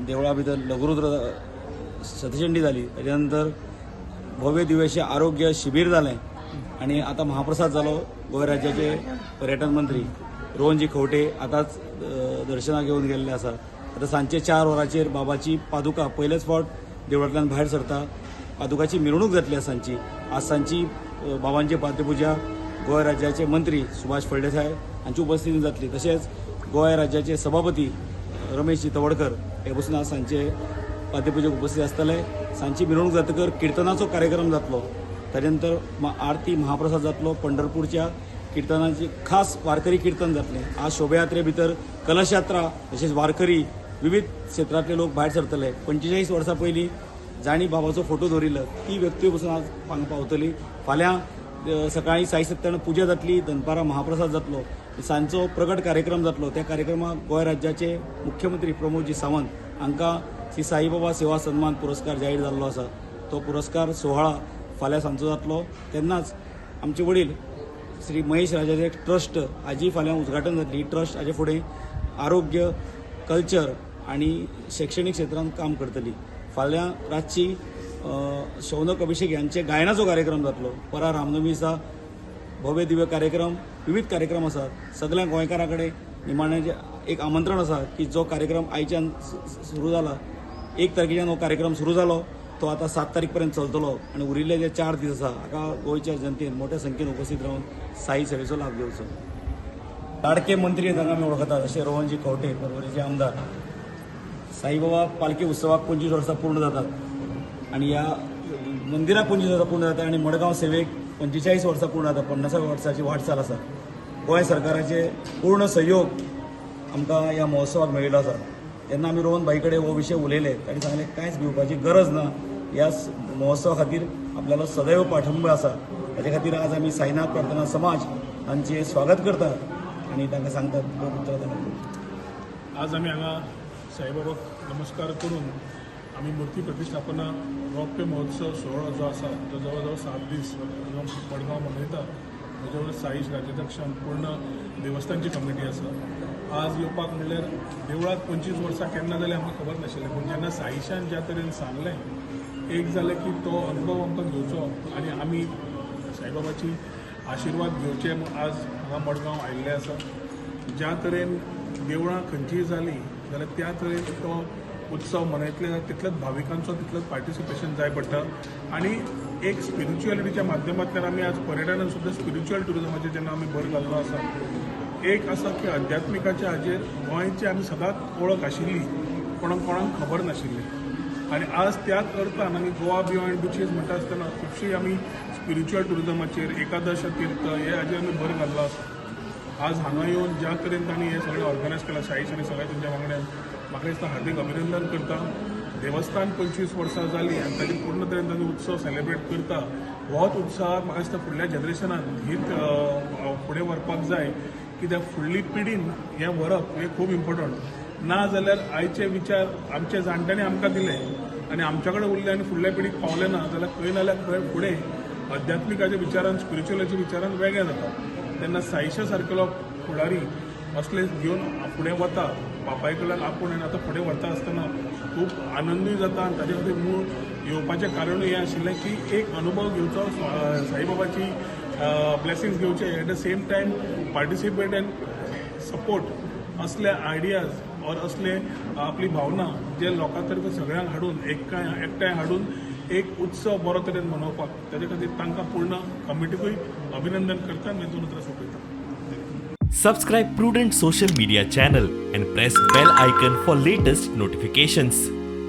देवळा भितर लघुरुद्र शतचंडी जाली. ताच्या नंतर भव्य दिव्य अशें आरोग्य शिबीर जालें आनी आतां महाप्रसाद जालो. गोंय राज्याचे पर्यटन मंत्री रोहनजी खंवटे आतांच दर्शनाक येवन गेल्ले आसा. आतां सांजचे 4 वरांचेर बाबाची पादुका पयलेच फावट देवळांतल्यान भायर सरता. पादुकाची मिरवणूक जातली आज सांजची. आज सांजची बाबांची पाद्यपुजा गोंय राज्याचे मंत्री सुभाष फळदेसाय हांची उपस्थितीन जातली. तशेंच गोंय राज्याचे सभापती रमेश तवडकर हे पसून आज सांजचे पाद्यपुजेक उपस्थित आसतले. सांजची मिरवणूक जातकर किर्तनाचो कार्यक्रम जातलो. ताजे नंतर आरती, महाप्रसाद जातलो. पंढरपूरच्या किर्तनाची खास वारकरी किर्तन जातलें. आज शोभायात्रे भितर कलशयात्रा तशेंच वारकरी, विविध क्षेत्रांतले लोक भायर सरतले. 45 वर्सां पयलीं जांणी बाबाचो फोटो दवरिल्लो ती व्यक्ती पसून आज हांगा पावतली. फाल्यां सकाळीं साई सत्यान पुजा जातली, दनपारां महाप्रसाद जातलो, सांजचो प्रगट कार्यक्रम जातलो. त्या कार्यक्रमाक गोंय राज्याचे मुख्यमंत्री प्रमोदजी सावंत हांकां श्री साईबाबा सेवा सन्मान पुरस्कार जाहीर जाल्लो आसा. तो पुरस्कार सोहळा फाल्यां सांजचो जातलो. तेन्नाच आमचे वडील श्री महेश राजाचे ट्रस्ट हाजी फाल्यां उद्घाटन जातली. ही ट्रस्ट हाजे फुडें आरोग्य, कल्चर आनी शैक्षणीक क्षेत्रांत काम करतली. फाल्यां रातची शौनक अभिषेक यांचे गायनाचो कार्यक्रम जातलो. परा रामनवमी दिसा भव्य दिव्य कार्यक्रम, विविध कार्यक्रम आसात. सगळ्या गोंयकारां कडेन निमाणें एक आमंत्रण आसा की जो कार्यक्रम आयच्यान सुरू जाला, 1 तारखेच्यान हो कार्यक्रम सुरू जालो, तो आतां 7 तारीख पर्यंत चलतलो आनी उरिल्ले जे 4 दीस आसा हाका गोंयच्या जनतेन मोठ्या संख्येन उपस्थित रावन साई सेवेचो लाभ घेवचो. लाडके मंत्री तांकां आमी वळखतात अशे रोहनजी खंवटे, पर्वरीचे आमदार. साईबाबा पालखी उत्सवाक 25 वर्सां पूर्ण जातात आनी ह्या मंदिराक 25 वर्सां पूर्ण जातात आनी मडगांव सेवेक 45 वर्सां पूर्ण जाता. 50व्या वर्साची वाटचाल आसा. गोंय सरकाराचे पूर्ण सहयोग आमकां ह्या महोत्सवाक मेळिल्लो आसा. जेन्ना आमी रोहन भाई कडेन हो विशय उलयले, तांणी सांगलें, कांयच भिवपाची गरज ना, ह्या महोत्सवा खातीर आपल्यालो सदैव पाठिंबो आसा. ताचे खातीर आज आमी साईनाथ प्रार्थना समाज हांचें स्वागत करतात आनी तांकां सांगतात दोन उतरां तांकां. आज आमी हांगा साईबाबाक नमस्कार करून आमी मुर्ती प्रतिश्ठापना रौप्य महोत्सव सुवाळो जो आसा तो जवळ जवळ 7 दीस हांगा मडगांव मनयता. म्हजे बरोबर साईश राज्याध्यक्षान पूर्ण देवस्थानची कमिटी आसा. आज येवपाक म्हणल्यार देवळाक 25 वर्सां केन्ना जालें आमकां खबर नाशिल्लें, पूण जेन्ना साईशान ज्या तरेन सांगलें, एक जालें की तो अनुभव आमकां घेवचो आनी आमी साईबाबाची आशिर्वाद घेवचे म्हूण आज हांगा मडगांव आयिल्ले आसा. ज्या तरेन देवळां खंयचीय जालीं जाल्यार त्या तरेन तो उत्सव मनयतले जाल्यार तितलेच भाविकांचो तितलेच पार्टिसिपेशन जाय पडटा आनी एक स्पिरिच्युअलिटीच्या माध्यमांतल्यान आमी आज पर्यटनान सुद्दां स्पिरिच्युअल ट्युरिजमाचेर जेन्ना आमी भर घाल्लो आसा, एक आसा की अध्यात्मिकाच्या हाजेर गोंयची आमी सदांच वळख आशिल्ली, कोणाक कोणाक खबर नाशिल्ली आनी आज त्याच अर्थान आमी गोवा बियॉन्ड बिचीस म्हणटा आसतना खुबशी आमी स्पिरिच्युअल ट्युरिजमाचेर, एकादश तीर्थ हे हाजेर आमी भर घाल्लो आसा. आज हांगा येवन ज्या तरेन तांणी हें सगळें ऑर्गनायज केलां, साईश आनी सगळ्या तेंच्या वांगड्यान, म्हाका दिसता हार्दीक अभिनंदन करता. देवस्थान 25 वर्सां जालीं आनी ताजी पूर्ण तरेन तांणी उत्सव सेलिब्रेट करता. होच उत्साह म्हाका दिसता फुडल्या जनरेशनान हीच फुडें व्हरपाक जाय, कित्याक फुडली पिढीन हें व्हरप हें खूब इम्पोर्टंट. ना जाल्यार आयचे विचार आमच्या जाणट्यांनी आमकां दिले आनी आमच्या कडेन उरले आनी फुडल्या पिढीक पावले ना जाल्यार खंय ना जाल्यार खंय फुडें अध्यात्मिकाच्या विचारान, स्पिरिच्युअलाच्या विचारान वेगळें जाता. तेन्ना साईशा सारकेलो फुडारी असले घेवन फुडें वता, बापाय कडल्यान आपूण आनी आतां फुडें व्हरता आसतना खूब आनंदूय जाता. आनी ताजे खातीर मूळ येवपाचें कारणूय हें आशिल्लें की एक अनुभव घेवचो, साईबाबाची ब्लेसिंग्स घेवचे, at the same time participate and support असले आयडियाज ऑर असले आपली भावना जे लोकां तर्फे सगळ्यांक हाडून एकठांय हाडून एक उत्सव बरो तरेन मनोवपाक. ताजे खातीर तांकां पूर्ण कमिटीकूय अभिनंदन करता आनी दोन उतरां सोंपयता. Subscribe Prudent Social Media channel and press bell icon for latest notifications.